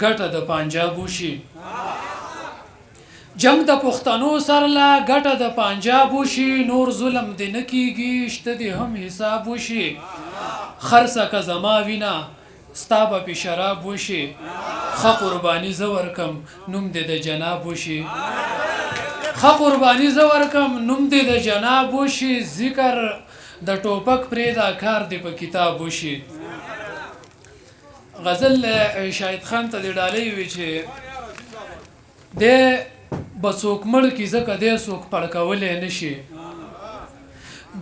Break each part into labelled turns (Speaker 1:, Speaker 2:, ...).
Speaker 1: ګټه د پنجاب وشي. جنګ د پښتنو سر لا ګټه د پنجاب وشي، نور ظلم دې نه کیږي، شته دې هم حساب وشي. خرڅه که زما وینه ستا به پې شراب وشي، ښه قرباني زه ورکم نوم دې د جناب وشي. ښه قرباني زه ورکم نوم دې د جناب وشي، ذکر د ټوپک پرېږده کار دې په کتاب وشي. غزل شاهد خان ته دې ډالۍ وي چې دی به څوک مړ کړي ځکه دی څوک پړکولی نه شي.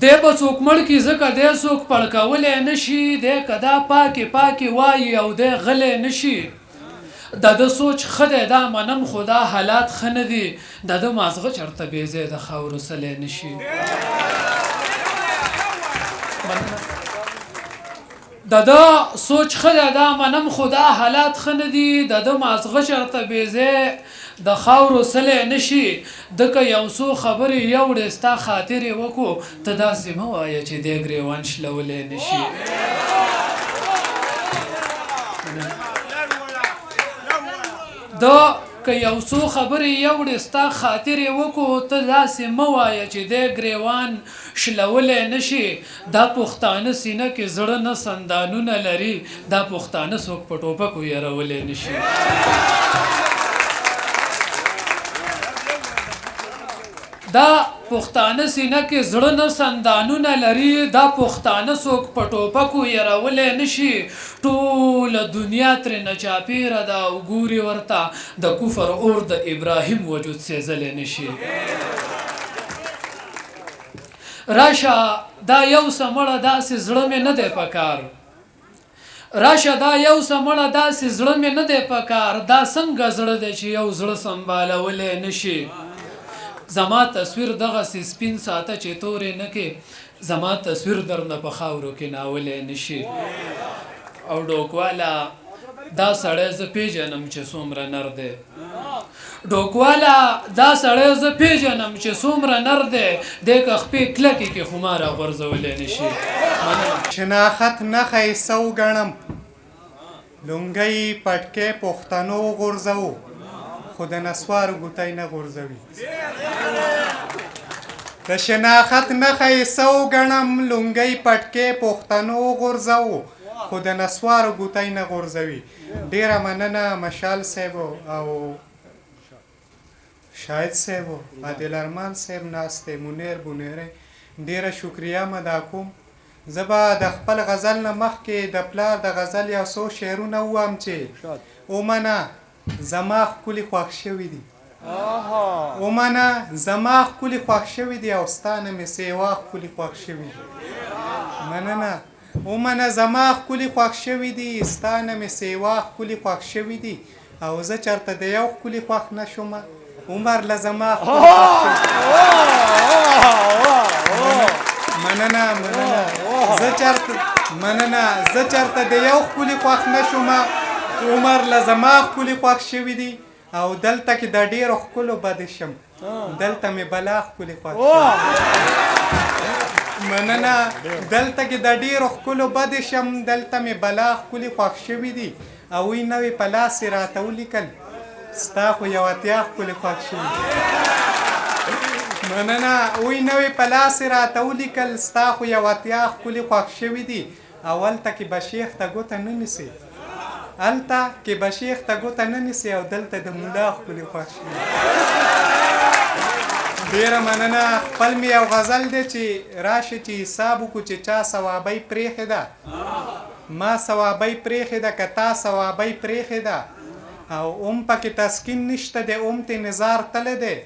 Speaker 1: دی به څوک مړ کړي ځکه دی څوک پړکولی نه شي. دی که دا پاکې پاکې وایي او دی غلی نه شي. د ده سوچ ښه دی دا منم، خو دا حالات ښه نه دي. د ده مازغه چېرته بې ځای د خاورو څلی نه شي. د ده سوچ ښه دی دا منم، خو دا حالات ښه نه دي. د ده مازغه چېرته بې ځای د خاورو څلی نه شي. ده که یو څو خبرې یوړې ستا خاطر یې وکړو، ته داسې مه وایه چې دی ګرېوان شلولی نه شي. ده که یو څو خبرې یوړې ستا خاطر یې وکړو، ته داسې مه وایه چې دی ګرېوان شلولی نه شي. دا پښتانه سینه کې زړه نه سندانونه لري، دا پښتانه څوک په ټوپکو یرولی نه شي. دا پښتانه سینه کې زړه نه سندانونه لري، دا پښتانه څوک په ټوپکو یرولی نه شي. ټوله دنیا ترېنه چاپېره ده او ګوري ورته، د کفر اور د ابراهیم وجود سېځلی نه شي. راشه دا یو څه مړه داسې زړه مې نه دی پکار. راشه دا یو څه مړه داسې زړه مې نه دی پکار. دا څنګه زړه دی چې یو زړه سنبالولی نه شي. زما تصویر دغسې سپین ساته چې تورې نه کې، زما تصویر درنه په خاورو کې ناولی نه شي. او ډوکواله دا سړی زه پېژنم چې څومره نر دی. ډوکواله دا سړی زه پېژنم چې څومره نر دی، دی که خپې کلکې کې خو ما راغورځولی نه شي.
Speaker 2: شناخت نښه یې څه وګڼم، لونګۍ پټکی پښتنو غورځوو، خو د نسوارو ګوتۍ نه غورځوي. د شناخت نښه یې څه وګڼم، لونګۍ پټکی پښتنو غورځوو، خو د نسوارو ګوتۍ نه غورځوي. ډېره مننه مشال صاحب او شاهد صاحب، عادل ارمان صاحب ناست دی، منیر بونیری، ډېره شکریه هم ادا کوم. زه به د خپل غزل نه مخکې د پلار د غزل یو څو شعرونه ووایم چې ومنه زما ښکلي خوښ شوي دي. ومنه زما ښکلي خوښ شوي دي او ستا نه مې سیوا ښکلي خوښ شوي دي. مننه. ومنه زما ښکلي خوښ شوي دي، ستا نه مې سیوا ښکلي خوښ شوي دي، او زه چېرته د یو ښکلي خوښ نه شومه، عمر له زما ښکلي خوښ شوي. مننه مننه. زه چېرته مننه زه چېرته د یو ښکلي خوښ نه شومه، عمر له زما ښکلي خوښ شوي دي، او دلته کې د ډېرو ښکلو بدې شم، دلته مې بلا ښکلي خوښ شوي. مننه. دلته کې د ډېرو ښکلو بدې شم، دلته مې بلا ښکلي خوښ شوي دي، او وی نوې په لاس یې راته ولیکل، ستا خو یو اتیا ښکلي خوښ شوي دي. مننه. وی نوې په لاس یې راته ولیکل، ستا خو یو اتیا ښکلي خوښ شوي دي، او هلته کې به شیخ ته ګوته نه نیسې، هلته کې به شیخ ته ګوته نه نیسې، او دلته د ملا ښکلي خوښ شوي. ډېره مننه. خپل مې یو غزل دی چې راشه چې حساب وکړو چې چا ثوابۍ پرېښې ده، ما ثوابۍ پرېښې ده که تا ثوابۍ پرېښې ده، او اوم پکې تسکین نشته دی، اوم تې نظار تللی دی،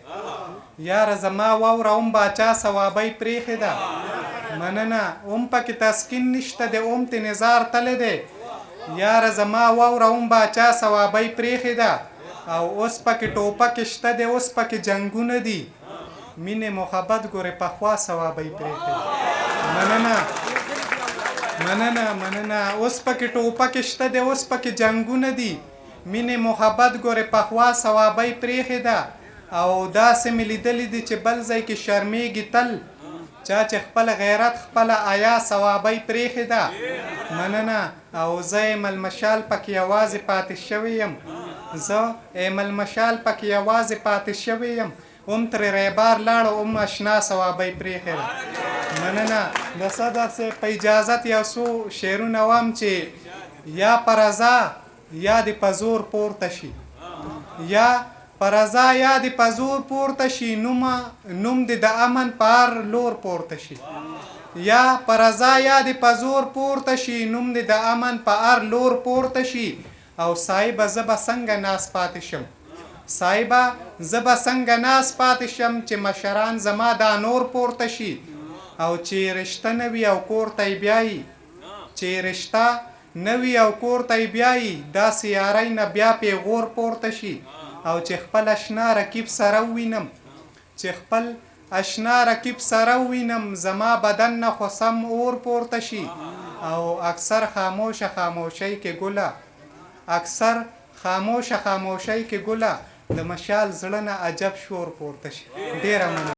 Speaker 2: یاره زما واوره اوم باچا ثوابۍ پرېښې ده. مننه. اوم پکې تسکین نشته دی، اوم تې نظار تللی دی، یاره زما واوره اوم باچا ثوابۍ پرېښې ده، او اوس پکې ټوپکې شته دی، اوس پکې جنګونه دي، مینې محبت ګورې پخوا ثوابۍ پرېښې. مننه مننه مننه. اوس پکې ټوپکې شته دی، اوس پکې جنګونه دي، مینې محبت ګورې پخوا ثوابۍ پرېښې ده، او داسې مې لیدلي دي چې بل ځای کې شرمېږي تل، چا چې خپل غیرت خپله حیا ثوابۍ پرېښې ده. مننه. او زه یم المشال پکې یوازې پاتې شوی یم، زه ایمل مشال پکې یوازې پاتې شوی یم، هم ترې ریبار لاړ او هم اشنا صوابۍ پرېښې ده. مننه. د صدر صاحب په اجازت یو څو شعرونه وام چې یا په رضا یا دې په زور پورته شي، یا په رضا یا دې په زور پورته شي، نوم نوم دې د امن په هر لور پورته شي. یا په رضا یا دې په زور پورته شي، نوم دې د امن په هر لور پورته شي. او صاحبه زه به څنګه ناست پاتې شم، صاحبه زه به څنګه ناست پاتې شم چې مشران زما دا نور پورته شي. او چې رشته نه وي او کور ته یې بیایي، چې رشته نه وي او کور ته یې بیایي، داسې یارۍ نه بیا پیغور پورته شي. او چې خپل اشنا رقیب سره ووینم، چې خپل اشنا رقیب سره ووینم، زما بدن نه خو سم اور پورته شي. او اکثر خاموشه خاموشۍ کې ګله، اکثر خاموشه خاموشۍ کې ګله، د مشال زړه نه عجب شور پورته شي. ډېره مننه.